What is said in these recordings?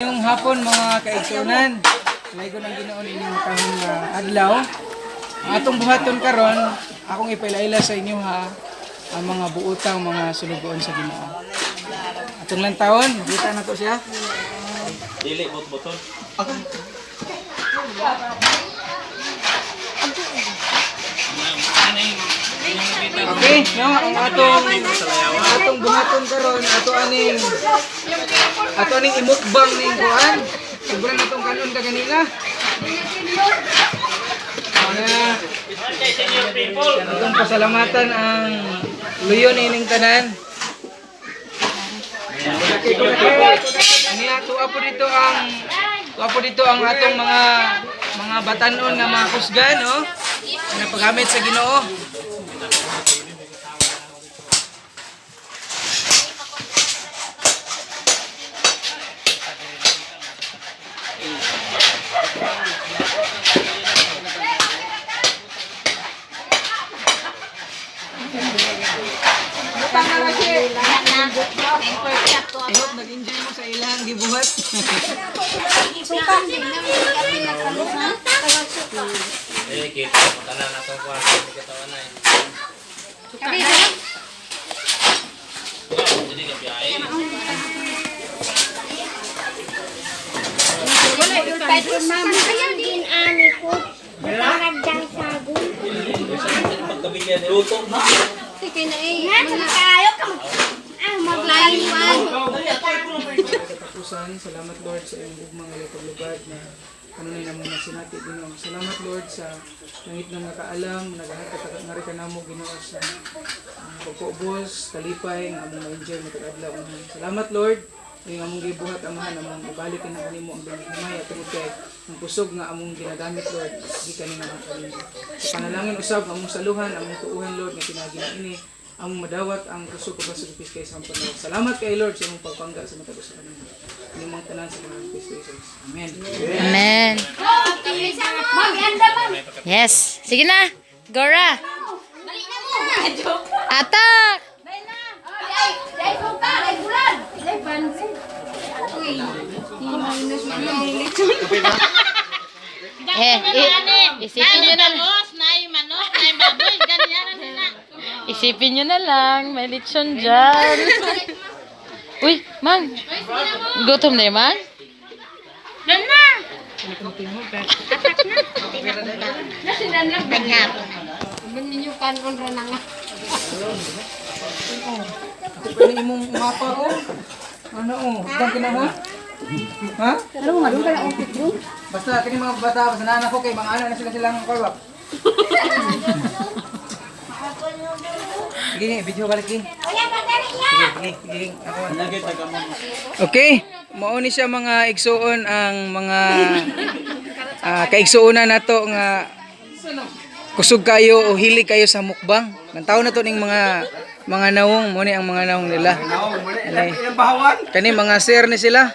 Maayong hapon, mga kaigsunan. Laygon ang Ginoo inyong matahong nga adlaw. Ang atong buhaton karon, akong ipailaila sa inyo ha ang mga buotang mga sulugoon sa Ginoo. Atong lang taon, makita na to siya. Dili bot-boton. Okay, no, ang atong buhaton karon, ato aning imukbang ning kuan. Sobrang atong kanon ka kanina. Mga atong pasalamatan ang luyo nining tanan. Niya tuwa po dito ang atong mga batanon nga mga kusgan, no? Nga napagamit sa Ginoo. I hope nag-enjoy mo sa ilang gibuhat. Eh, kita mo tanan atong kuan sa katawan na eh. Dili ka biyahe. Din ani ko. Paragdang sagong. Pagkabilyan luto na. Sige na eh. Kayo ka mag maglayuan. Katapusan, salamat, Lord, sa iyong gugma nga paglubad na kanunay namong nasinati, Ginoo. Salamat, Lord, sa langit ng nakaalam, naghahatag ka nga rin kanamo, Ginoo, sa pagpaubos, kalipay nga among ma-enjoy matag adlaw. Amahan. Salamat, Lord, yung among gibuhat, Amahan, among ibalik na kanimo ang bilang himaya tungod kay ang kusog nga among ginagamit, Lord, gikan ni nga kanimo. Sa panalangin usab among saluhan, among tuuhan, Lord, nga pinaagi na ini among madawat ang kusog ug sa Kristo sa Panginoon. Salamat kay Lord sa imong pagpangga sa matag usa kanimo. Nimong tanan sa ngalan ni Kristo Jesus. Amen. Amen. Ma'am, anda ma'am. Yes. Sige na. Gora. Balik na mo. Atak! Ay, ay suka, ay bulan. Ay pansin. Uy, minus Eh, isipin nyo na lang. Isipin nyo na lang. May lechon dyan. Uy, man. Gutom na yun, man? Pwede imong mapa o. Ano o? Hugdan ka na ha? Ha? Pero madung ka lang ang Basta kini mga bata, basta naan ako kay mga ano na sila silang kolbak. Sige, video balik king. Sige, sige, sige. Ako. Okay, mao ni siya, mga igsuon, ang mga kaigsuonan nato nga kusog kayo o hilig kayo sa mukbang. Nang na to ning mga nawong mo ni ang mga nawong nila. Kani, kani mga sir ni sila.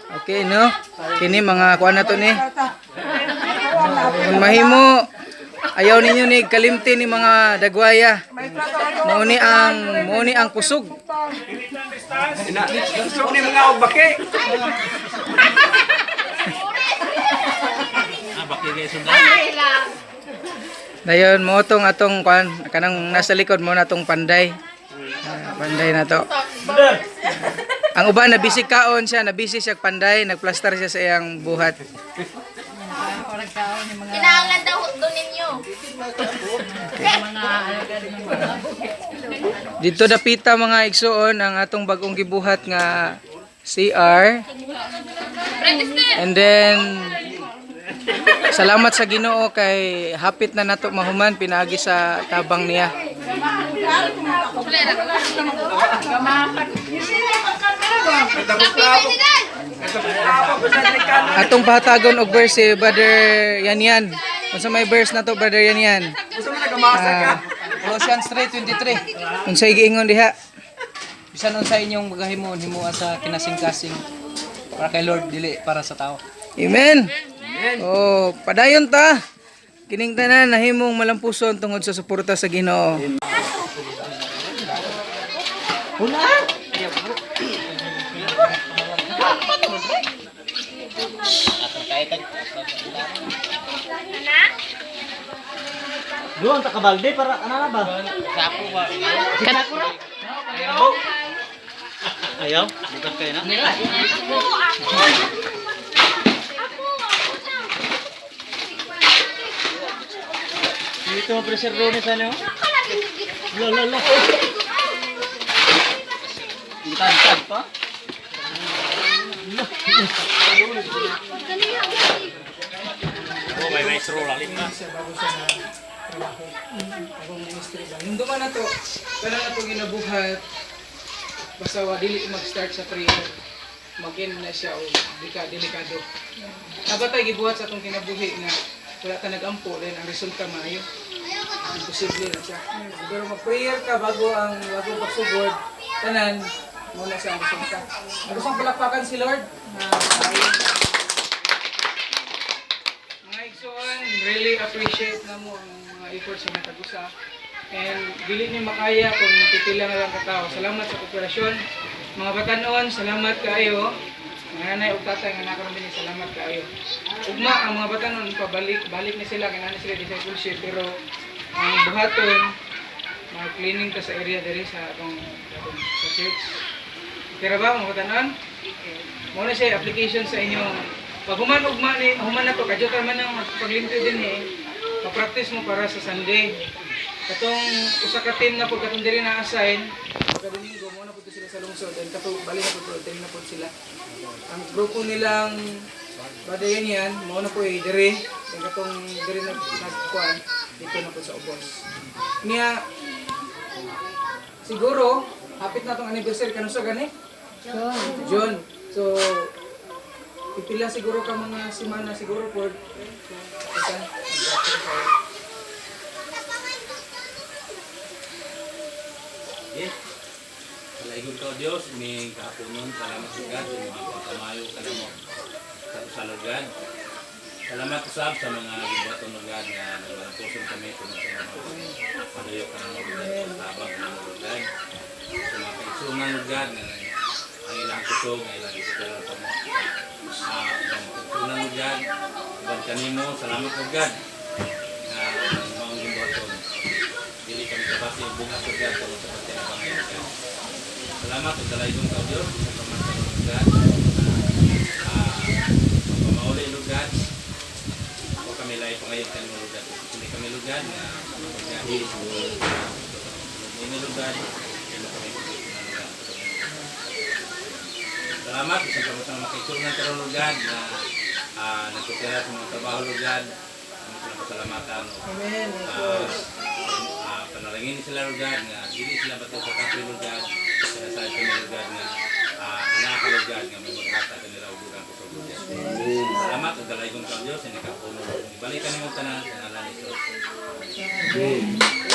Okay, no? Kini mga kuan na to ni. Kung mahimo, ayaw ninyo ni kalimti ni mga dagwaya. Mao ni ang kusog. Kusog ni mga baki. Ah, baki kay sundan. Dayon mo tong atong kuan kanang nasa likod mo na tong panday. Panday na to. Ang uban na busy kaon siya, na busy siya panday, nagplastar siya sa iyang buhat. Kinahanglan daw doon ninyo. Dito dapita, mga igsuon, ang atong bagong gibuhat nga CR. And then salamat sa Ginoo kay hapit na nato mahuman pinaagi sa tabang niya. Atong pahatagon og verse si Brother Yanyan. Unsa may verse na to, Brother Yanyan? Gusto mo nagamasa ka? Colossians 3:23. Unsay giingon diha? Bisan unsa inyong magahimon, himoa sa kinasing-kasing para kay Lord, dili para sa tao. Amen. Oh, padayon ta. Kining tanan nahimong malampuson tungod sa suporta sa Ginoo. Doon ta kabalde para ano na ba? Sapo ba? Kat Ayaw, bukas kayo na. Ako, ako. Ako, ako na. Dito mo pressure doon sa ano? Ako lagi nagigit. Lo lo lo. Tag pa. Oh, may maestro lalim na. Siya bago siya na trabaho. Bagong ministry ba. Yung duman na to, kaya na to ginabuhat, basta wa dili mag-start sa prayer, mag-end na siya o di ka delikado. Dapat tayo gibuhat sa atong kinabuhi na wala ta nag-ampo, then ang resulta maayo. Imposible na siya. Pero mag-prayer ka bago ang bago pagsugod, tanan, muna siya ang resulta. Ang gustong palakpakan si Lord, na mga igsoon, really appreciate na mo ang mga efforts sa mga tagusa. And dili ni makaya kung pipila na lang katao. Salamat sa kooperasyon. Mga batanon, salamat kaayo. Mga nanay ug tatay nga nakaroon din, salamat kaayo. Ugma ang mga batanon pabalik balik ni sila kay naa na sila discipleship, pero ang buhaton mga cleaning ta sa area diri sa atong sa church. Kira ba mga batanon? Mao na siya application sa inyong pag human ugma ni human na to kadyo man ang paglimpyo din eh. Pa-practice mo para sa Sunday. Katong usa ka team na pud katong diri na assign pagka Domingo mo na pud to sila sa lungsod, then kato bali na pud to, diri na pud sila. Ang grupo nilang badayan yan, mao na po eh, diri. Then katong diri na nagkuan dito na pud sa ubos. Niya siguro hapit na tong anniversary kanusa gani? June. So, pipila siguro ka mga semana siguro for isa. Eh, Palaigon ka, O Diyos, may kahaponon. Salamat sa God, sa mga pagkamayo ka na mo sa lugar. Salamat usab sa mga gibuhaton lugar nga nagbalampuson kami kung sa mga padayo ka na mo lugar, sa tabang ka na mo lugar. Sa mga kaigsunan lugar nga ang ilang kusog, ang ilang ikutulan pa mo. Ang mga kaigsunan lugar, uban kanimo, salamat lugar nga ang maong gibuhaton. Dili kami kabasi ang bunga sa God tungod sa pagtinabangay ng God. Salamat ug dalaygon ka, O Dios, sa pamantang lugar. Pamauli lugar. O kami lay pangayon kanimo lugar. Hindi kami lugar na paggahi ini lugar kaya kami na lugar. Salamat sa pamantang makitulungan karon lugar na nagkutira sa mga trabaho lugar. Ang pasalamatan o Amen. Yes, Lord. Panalangin sila lugar nga dili sila bato sa kapoy lugar, sinasabi kami lugar nga anak ka lugar nga may maghatag kanila og dugang kusog lugar. Salamat ug dalaygon ka, Dios, sa nakapuno. Ibalik kami tanan sa ngalan ni Jesus. Amen.